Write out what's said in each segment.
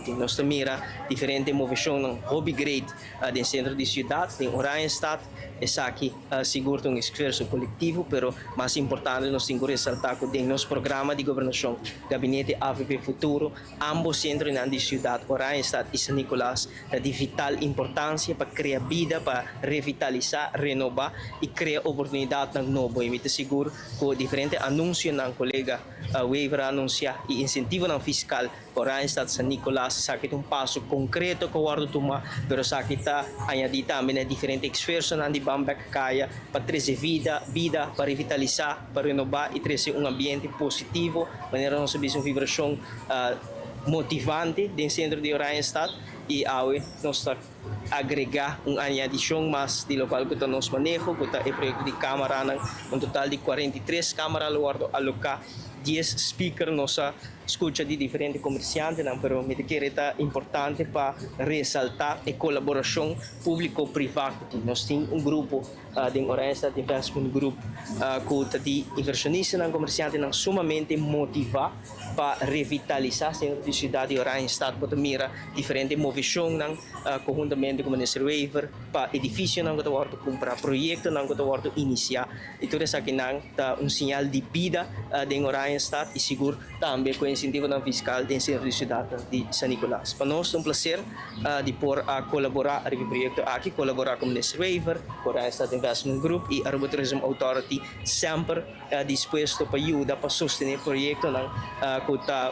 tin. Nos ta mira diferente moveshon hopi great den sentro di siudat, den Oranjestad. Esaki sigur ta un esfuerso kolektivo, pero mas importante, nos tin ku resaltá ku den nos programa di gobernashon, Gabinete AVP Futuro, ambos sentronan di siudat, Oranjestad i San Nicolas, ta di vital importansia pa krea bida, pa revitalisá, renobá i krea oportunidatnan nobo. I mi ta sigur ku diferente anunsionan kolega Wever a anunsiá i insentivonan fiskal Oranjestad, San Nicolas, esaki ta un paso konkreto ku a wòrdu tumá, pero esaki ta añadí tambe na diferente esfuersonan di Ban Bèk Kaya pa trese bida, pa revitalisá, pa renobá i trese un ambiente positivo, manera nos a bisa, un vibrashon motivante den sentro di Oranjestad. I awe nos ta agregá un añadishon mas di lokual ku ta nos maneho, ku ta e proyekto di kámaranan. Un total di 43 kámara lo wòrdu aloká, 10 speaker. Nos a skucha di diferente komersiantenan, pero mi ta kere ta importante pa resaltá e kolaborashon públiko-privá ku tin. Nos tin un grupo den Oranjestad Investment Group ku ta di invershonistanan, komersiantenan sumamente motivá pa revitalisá sentro di siudat di Oranjestad. Bo ta mira diferente moveshonnan konhuntamente ku Minister Wever pa edifisionan ku ta wòrdu kumprá, proyektonan ku ta wòrdu inisiá, i tur esakinan ta un señal di bida den Oranjestad i sigur tambe ku insentivonan fiskal den sentro di siudat di San Nicolas. Pa nos ta un plaser di por a kolaborá riba e proyekto aki, kolaborá ku Minister Wever, ku Oranjestad Investment Group i Aruba Tourism Authority, semper dispuesto pa yuda, pa sostené proyektonan ku ta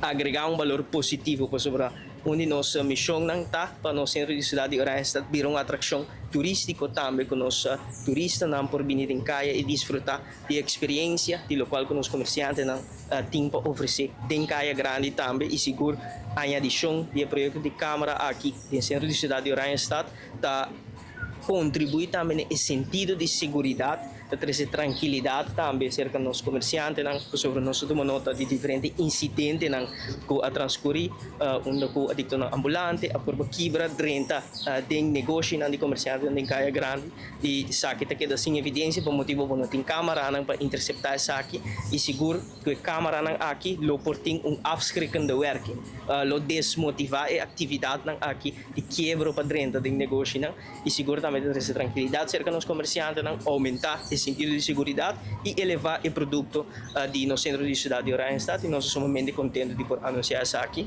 agregá un balor positivo, pasobra un di nos mishonnan ta pa nos sentro di siudat di Oranjestad bira un atrakshon turístiko tambe, ku nos turistanan por bini den kaya i disfrutá di eksperensia di lokual ku nos komersiantenan tin pa ofresé den Kaya Grandi tambe. I sigur añadishon di e proyekto di kámara aki den sentro di siudat di Oranjestad ta kontribuí tambe na e sentido di seguridat, ta trese trankilidat tambe serka nos komersiantenan, pasobra nos a tuma nota di diferente insidentenan ku a transkurí unda ku adiktonan ambulante a purba kibra drenta den negoshinan di komersiantenan den Kaya Grandi, i esaki ta keda sin evidensia pa motibu bo no tin kámaranan pa interseptá esaki. I sigur ku e kámaranan aki lo por tin un afschrikkende werking, lo desmotivá e aktividatnan aki di kiebro pa drenta den negoshinan, i sigur tambe ta trese trankilidat serka nos komersiantenan, oumentá e sentido di seguridat i elevá e produkto di nos sentro di siudat di Oranjestad. I nos ta sumamente kontentu di por anunsiá esaki.